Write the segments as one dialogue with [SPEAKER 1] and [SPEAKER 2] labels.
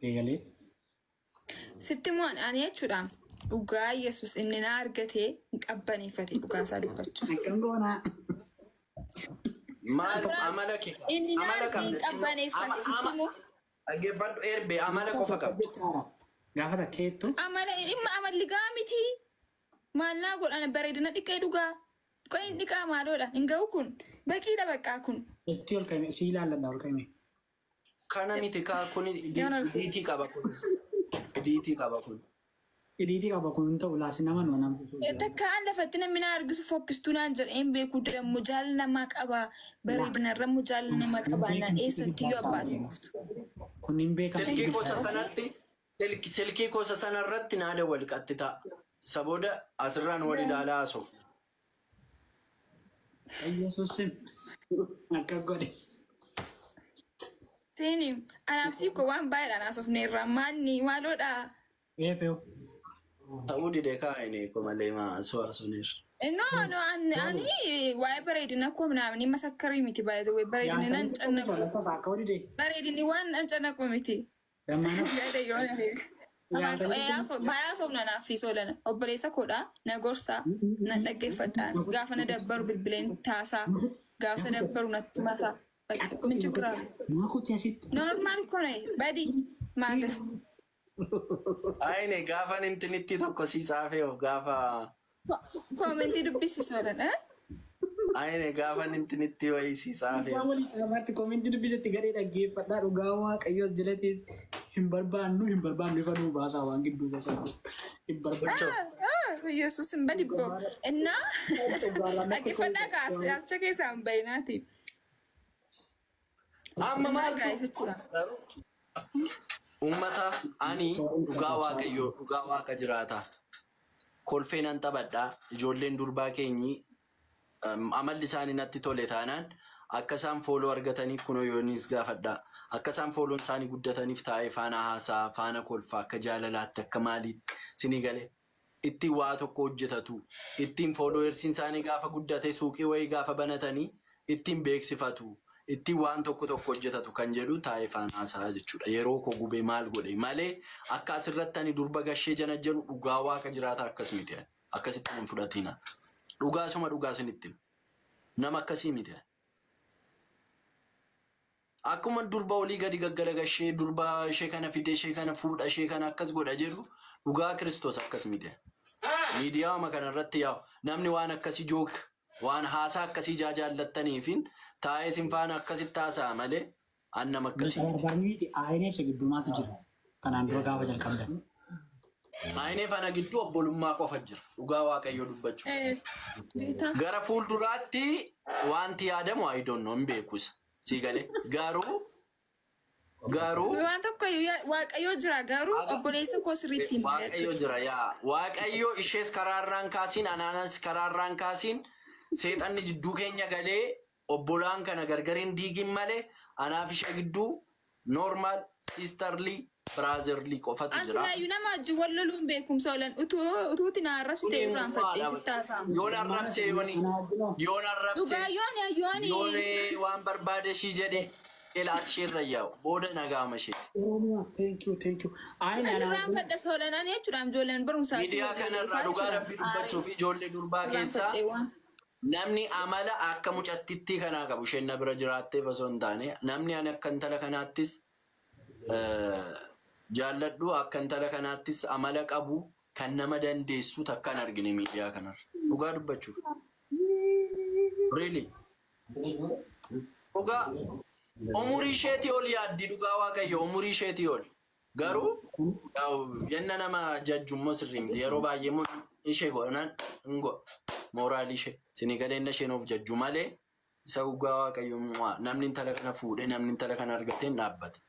[SPEAKER 1] Eegalee.
[SPEAKER 2] Sitti immoo ani jechuudha dhugaa Yesuus inni na argatee hin qabbaneeffate dhugaa isaa dubbachuuf.
[SPEAKER 1] Akkam goonaa?
[SPEAKER 3] Maal amala kee
[SPEAKER 2] Inni na
[SPEAKER 3] amala
[SPEAKER 2] argee hin
[SPEAKER 3] qabda.
[SPEAKER 2] qabbaneeffate sitti immoo
[SPEAKER 3] Dhaggeeffadhu erbe amala qofa qabdi.
[SPEAKER 1] Gaafa takkeettu.
[SPEAKER 2] Amala dhimma amalli gaa miti. Maal naa godhan bareedina dhiqee dhugaa. Qoyin dhiqaa maaloodha hin ga'u kun baqiidha baqqaa kun.
[SPEAKER 1] Isti ol kaime si ilaalladha ol kaime.
[SPEAKER 3] Kana miti kaa kun
[SPEAKER 2] Yoon
[SPEAKER 3] diitii qaba kun. Diitii qaba kun.
[SPEAKER 1] Hidhiitii qaba kun hin ta'u laasi nama numa nama.
[SPEAKER 2] Takkaan lafatti namni na argisu fokkistuu naan jedheen beeku dammu jaalala namaa qaba bareedina irra immoo jaalala namaa qaba naan eessatti iyyuu abbaatiin kuftu.
[SPEAKER 1] Kun hin beekamu.
[SPEAKER 3] Silkii gosa sanatti silkii gosa sanarratti naa dawwali qaxxitaa. Isa booda asirraan wal ilaalaa haasofna.
[SPEAKER 1] Yesuusin akka godhe.
[SPEAKER 2] Seeni anaaf sii koo waan baay'eedhaan haasofne irraa maanni maaloodha.
[SPEAKER 1] Eefew.
[SPEAKER 3] Ta'uu dide kaa'ine ko malee maa haasofneerra.
[SPEAKER 2] No no ani waa'ee bareedina koo naamni masakkarii miti baay'ee bareedina nan cannaqu.
[SPEAKER 1] Akka hodhide.
[SPEAKER 2] Bareedinni waan nan cannaqu miti.
[SPEAKER 1] Dammaana.
[SPEAKER 2] Gaada yoo na beeka. Baay'ee haasofna naaf fi soolana. Obboleessa koodha na gorsaa na dhaggeeffadhaan gaafa na dabbaru bilbileen taasaa gaafa na dabbaru natti mataa. Min jiraa.
[SPEAKER 1] Maakutti asitti.
[SPEAKER 2] Normaal kone badi maaliif.
[SPEAKER 3] Ayine gaafa intinitti tokko si saafee gaafa
[SPEAKER 2] Koomentii dubbisi soolana.
[SPEAKER 3] Ayine gaafa intinitti wayii si saafee.
[SPEAKER 1] Isaan waliin saafaatti koomentii dubbisetti gadhee dhaggeeffadhaa dhugaa waaqayyo as jala teesse hin barbaannu hin barbaannu ifa nuu baasaa waan gidduu keessatti hin barbaannu.
[SPEAKER 2] Yesuus hin badi boo. Innaa dhaggeeffadhaa kaas acha keessaa hin bayinaati.
[SPEAKER 3] Amma maaltu
[SPEAKER 2] Gaa'is jechuudha.
[SPEAKER 3] Uummata ani dhugaa waaqayyoo dhugaa waaqa jiraata. Kolfee nan taphadhaa. Ijoolleen durbaa keenyi amalli isaanii natti tole taanaan akka isaan follow argataniif kunoo yoonis gaafadhaa. Akka isaan follown isaanii guddataniif taa'ee faana haasaa, faana kolfaa, akka jaalalaatti, akka maaliitti sinii galee ittiin waa tokko hojjetatu. Ittiin followersiin isaanii gaafa guddate suuqii wayii gaafa banatanii ittiin beeksifatu. Ittiin waan tokko tokko hojjetatu kan jedhu taa'ee faana haasaa jechuudha. Yeroo koo gubee maal godhe malee akka asirratti ani durba gashee jana jedhu dhugaa waaqa jiraata akkas miti. Akkasitti hin fudhatina. Dhugaa suma dhugaa isinitti hima. Nama akkasii miti. Akkuma durba olii gadi gaggalagashee durba ishee kana fide ishee kana fuudha ishee kana akkas godha jedhu dhugaa Kiristoos akkas miti. Miidiyaama kanarratti yaa'u namni waan akkasii joke waan haasaa akkasii jaallattaniifin taa'ee isin faana akkasitti haasa'a malee an nama akkasii miti.
[SPEAKER 1] Barbaadni INF gidduu maaltu jira? Kanaan dura gaafa jalqabdan.
[SPEAKER 3] Ayinee faana gidduu obbolummaa qofa jira dhugaa waaqayyoo dubbachuu. Gara fuulduraatti wanti yaadamu I don't know hin beeku isa. Sii galee garuu garuu
[SPEAKER 2] Waan tokko waaqayyoo jira garuu obboleessa koo sirriitti hin
[SPEAKER 3] Waaqayyo jira yaa Waaqayyo ishees karaarraan kaasiin anaanas karaarraan kaasiin seexanni jidduu keenya galee obbolaan kana gargariin diigin malee anaaf ishee gidduu normal sisterly brotherly qofatu
[SPEAKER 2] An
[SPEAKER 3] jira.
[SPEAKER 2] silaayyuu nama wajjin wal loluun beekumsa oolan utuuti na arrabsite irraanfadhee sitti haasa'amu.
[SPEAKER 3] Yoon arrabsee yooni yoon arrabsee
[SPEAKER 2] Dhugaa yooni yooni.
[SPEAKER 3] yoon waan barbaade ishii jedhe ilaas isheerra yaa'u booda nagaama isheeti.
[SPEAKER 1] Oromiyaa thank you thank you. Ayine
[SPEAKER 2] An
[SPEAKER 1] anaa
[SPEAKER 2] irraanfadha soolanaan jechuudha ijoolleen barumsaa.
[SPEAKER 3] Miidiyaa kanarraa dhugaa rabbi dubbachuuf ijoollee durbaa keessaa namni amala akka mucattittii kanaa qabu isheen na bira jiraatteef osoo hin taane namni ani akka intala kanaattis jaalladhu akka intala kanaattis amala qabu kan nama dandeessu takka hin argine miidiyaa kanarra. Dhugaa dubbachuuf. Really? Dhugaa umurii isheetii ol yaaddi dhugaa waaqayyo umurii isheetii ol. Garuu yenna nama jajjummoo sirrii miti yeroo baay'ee immoo ishee godhanan hin godha. Mooraalii ishee sinii galee isheen of jajju malee isa dhugaa waaqayyo namni intala kana fuudhee namni intala kana argatee hin dhaabbate.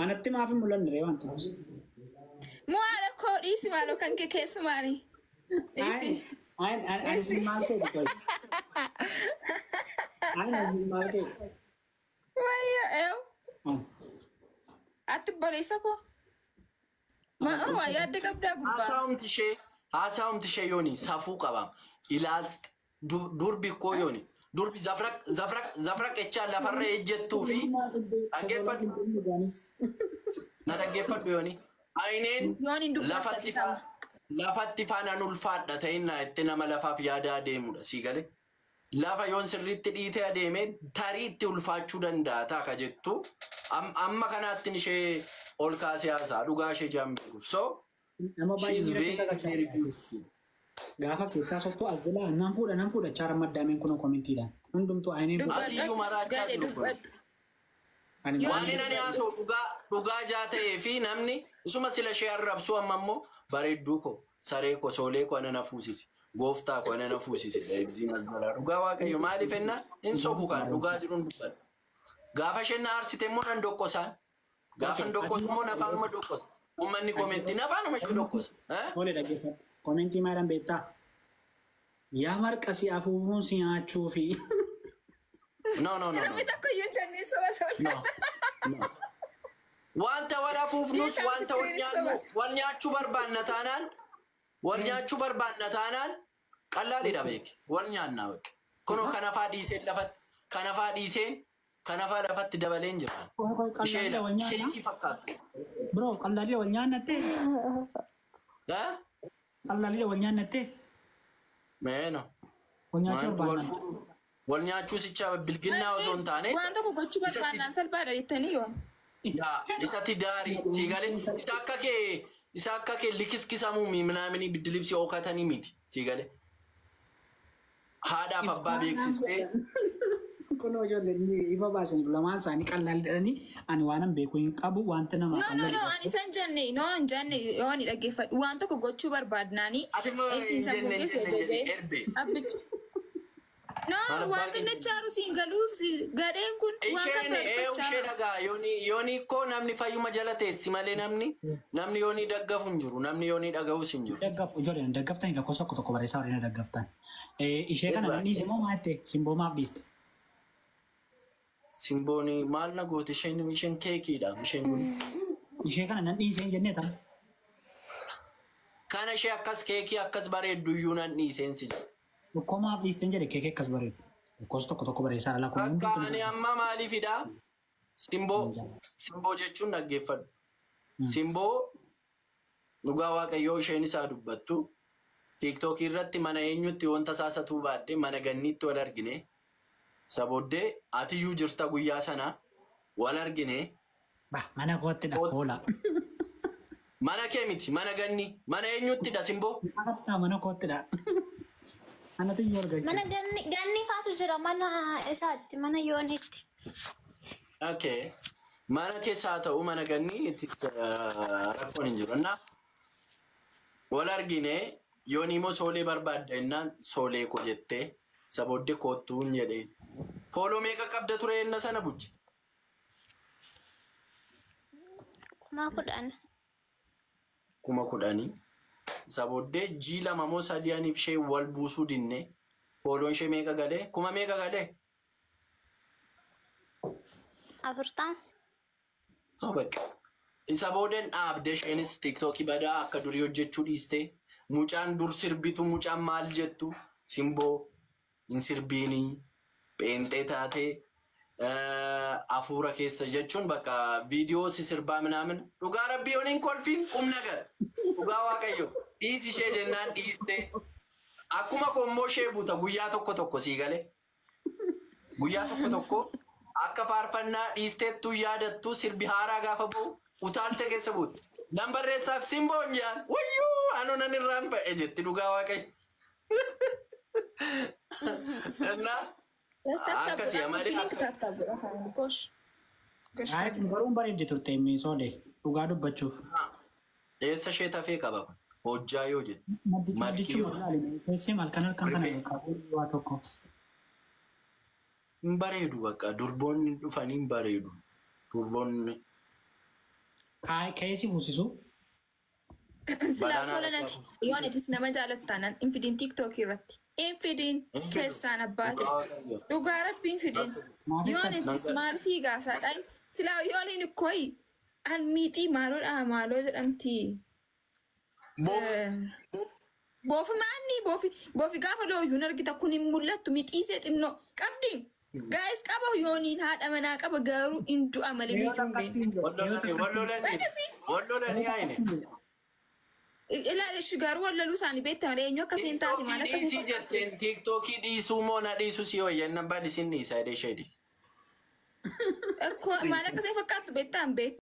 [SPEAKER 1] Anatti maaf hin mul'anne ree wantichi.
[SPEAKER 2] Mo'aadha koo dhiisi maaloo kan kee keessumaani. Dhiisi.
[SPEAKER 1] Ayin ani sin maal ta'e qoy. Ayin ani sin maal ta'e.
[SPEAKER 2] Wayyo eew. Ati obboleessa koo. Maa yaadda qabdaa gubbaa.
[SPEAKER 3] Haasawumti ishee yooni safuu qaba. Ilaalsti durbi koo yooni Durbi zafraq zafraq zafraq jechaa lafarra ejjettuu fi dhaggeeffadhu. Na dhaggeeffadhu yooni. Ayneen
[SPEAKER 2] Yoon hin dubbatan
[SPEAKER 3] lafatti
[SPEAKER 2] sama.
[SPEAKER 3] Lafatti faanaan ulfaadha ta'inna itti nama lafaaf yaada adeemudha sii galee. Lafa yoon sirriitti dhiitee adeeme tarii itti ulfaachuu danda'a ta'a ka jettu amma kanaattiin ishee ol kaasee haasa'a dhugaa ishee jaan beekuuf. So
[SPEAKER 1] Nama
[SPEAKER 3] she is
[SPEAKER 1] baay'ee
[SPEAKER 3] very
[SPEAKER 1] miira
[SPEAKER 3] very
[SPEAKER 1] keessa
[SPEAKER 3] beautiful.
[SPEAKER 1] Gaafa keessaa sottuu as jalaa nan fuudha nan fuudha chaara maddaameen kunoo koomentiidhaan. Hundumtuu ayneen fuudha.
[SPEAKER 3] Asiyyuu maraachaa
[SPEAKER 2] Gadhe
[SPEAKER 3] jiru kun.
[SPEAKER 2] dubbadhu.
[SPEAKER 1] Ani
[SPEAKER 2] Yoo-
[SPEAKER 3] Waan inni ani haasa'u dhugaa dhugaa jaa ta'ee fi namni isuma sila ishee arrabsu amma immoo bareedduu koo saree koo soolee koo ana na fuusisi gooftaa koo ana na fuusisi ibsiin as jalaa dhugaa waaqayyo maaliif ennaa hin sobu kan dhugaa jiruun dubbadha. Gaafa isheen na aarsite immoo nan doqqosaan gaafa hin doqqosu immoo nafaanuma doqqosa uummanni komentii nafaanuma ishee doqqosa. Eh?
[SPEAKER 1] Tole dhaggeeffadhu. Komentii maadhaan beektaa? Yaa marqa si afuufuun si nyaachuu fi
[SPEAKER 3] No no no no.
[SPEAKER 2] Namni tokko iyyuu hin jennee soba soba.
[SPEAKER 3] No. No. Wanta wal afuufnus
[SPEAKER 2] Geetaa
[SPEAKER 3] wanta wal
[SPEAKER 2] Fikirin
[SPEAKER 3] nyaannu
[SPEAKER 2] soba.
[SPEAKER 3] wal nyaachuu barbaanna taanaan wal nyaachuu barbaanna taanaan qallaadhiidha beeki wal nyaannaa beeki. Kunoo kanafaa dhiiseen lafatti kanafaa dhiiseen kanafaa lafatti dabaleen jira. Ishee
[SPEAKER 1] Qallaallee wal nyaanna.
[SPEAKER 3] sheekii fakkaatu.
[SPEAKER 1] Bro qallaallee wal nyaannattee?
[SPEAKER 3] Eh?
[SPEAKER 1] Qallaallee wal nyaannattee?
[SPEAKER 3] Meeno.
[SPEAKER 1] Wal nyaachuu
[SPEAKER 3] Wal
[SPEAKER 1] barbaanna.
[SPEAKER 3] fuudhuu wal nyaachuu sicha bilginnaa osoo hin taane
[SPEAKER 2] Waan tokko gochuu barbaannaan salphaadha jettanii yoo.
[SPEAKER 3] yaa isatti daarii sii galee isa akka kee likiskisamuu minaaminii biddilibsii ookatanii miti sii galee. Haadhaaf abbaa beeksistee
[SPEAKER 1] Kunoo ijoolleen ifa baasaniif lamaan isaanii qallaallee ani waanan beeku hin qabu wanta nama
[SPEAKER 2] No, no, no, ani isan jenne, no, hin jenne yoo ni dhaggeeffadhu. Waan tokko gochuu barbaadnaani.
[SPEAKER 3] Ati immoo hin jenne hin jenne jenne erbe.
[SPEAKER 2] Abbichi. No,
[SPEAKER 3] Maal abbaa
[SPEAKER 2] wanta
[SPEAKER 3] keenya?
[SPEAKER 2] nachaaru siin galuuf gadheen kun waan kan
[SPEAKER 3] Isheen ee ishee
[SPEAKER 2] barbaachaara.
[SPEAKER 3] dhagaa yooni yooni koo namni fayyuma jala teessi malee namni yooni daggafu hin jiru namni yooni dhaga'us hin jiru.
[SPEAKER 1] Daggafu ijoolleen daggaftanii lakkoofsa tokko tokko barreessaa warreen daggaftan. Ishee kana nan dhiise moo maatte simboo maaf dhiiste?
[SPEAKER 3] Simbooni maal na goote isheen keekiidha isheen kunis.
[SPEAKER 1] Ishee kana nan dhiise hin jennee tana.
[SPEAKER 3] Kana ishee akkas keekii akkas bareeddu iyyuu nan dhiiseen si jedha.
[SPEAKER 1] Dhukkoo maaf dhiiste hin jedhe keekee akkas bareedu. Lakkoofsa tokko tokko barreessaa dhala kun
[SPEAKER 3] Bakka ani amma maaliifidha? Simboo jechuun dhaggeeffadhu. Simboo dhugaa waaqayyoo isheen isaa dubbattu. Tiiktookii irratti mana eenyutti wanta saasatuu baadde mana ganniitti wal argine. Sabooddee atiyyuu jirta guyyaa sana wal argine.
[SPEAKER 1] Bah mana koottidha hoola.
[SPEAKER 3] Mana kee miti mana ganni mana eenyuttidha simboo?
[SPEAKER 1] Mana koottidha. Anatu iyyuu argachuu.
[SPEAKER 4] Mana ganni faatu jira mana isaatti mana yoonitti.
[SPEAKER 3] Okay. Mana keessa haa ta'u mana ganni itti rakkoon hin jiru. Innaa wal argine yoon immoo soolee barbaadda innaan soolee koo jettee sabooddee koottuun jedheen. Fooloo meeqa qabda ture enna sana buche?
[SPEAKER 4] 10,000.
[SPEAKER 3] 10,000. Sabooddee jii lama moo sadii aniif ishee wal buusuu dinne. Fooloon ishee meeqa galee? Kuma meeqa galee?
[SPEAKER 4] 40.
[SPEAKER 3] So bakka. Isa boodeen dhaabde isheenis tiiktookii badaa akka durii hojjechuu dhiiste. Mucaan dur sirbitu mucaan maal jettu simboo hin sirbiinii pheenxee taatee hafuura keessa jechuun bakka viidiyoo si sirbaa minaamin dhugaa rabbii yoon hin kolfiin qubna gara dhugaa waaqayyo dhiisi ishee jennaan dhiiste akkuma kommoo ishee buuta guyyaa tokko tokko sii galee guyyaa tokko tokko akka faarfannaa dhiisteettuu yaadattuu sirbi haaraa gaafa ba'u utaalte keessa buute. Nan barreessaaf simboon jedhan wayyuu anoo nan irraan ba'e jetti dhugaa waaqayyo. Innaa akkasii malee
[SPEAKER 1] Ay kun garuu hin bareeddi turte soole dhugaa dubbachuuf.
[SPEAKER 3] Eessa ishee tafee qaba kun hojjaa yoo jette.
[SPEAKER 1] Maddichuma ilaali keessee malkan halkan kana qabu waa tokko.
[SPEAKER 3] Hin bareedu bakka durboonni dhufanii hin bareedu. Durboonni.
[SPEAKER 1] Keessi fuusisu.
[SPEAKER 2] Silaa solanati yoon itis nama jaalattaan hin fidin tiiktookii irratti. Hin fidin keessaan abbaate. Dhugaa rabbi hin fidin. Yoon itis maal fiigaasaadhaan silaa yoon hin koyi an miixii maaloodha maaloo jedhamti.
[SPEAKER 3] Boof.
[SPEAKER 2] Boofi maanni boofi gaafa looyuun argita kun hin mul'attu mixiisee xinnoo qabdi. Gaa'is qaba yooniin haadha manaa qaba garuu hin du'a malee
[SPEAKER 1] Yoo
[SPEAKER 2] nuti hin beeknu.
[SPEAKER 1] takkasiin jedhe.
[SPEAKER 2] Badasi
[SPEAKER 3] Wallolanii haine.
[SPEAKER 2] Ilaali ishi garuu wallaluu isaanii beekta malee eenyu akka isheen taate maal
[SPEAKER 3] Tiiktookii
[SPEAKER 2] akka
[SPEAKER 3] dhiisii
[SPEAKER 2] isheen fakkaattu.
[SPEAKER 3] jetteen tiiktookii dhiisuu moo na dhiisuu si hooyyan bal isin dhiisa jedhee ishee dhiise.
[SPEAKER 2] Maal akka isheen fakkaattu beektaa hin beektu.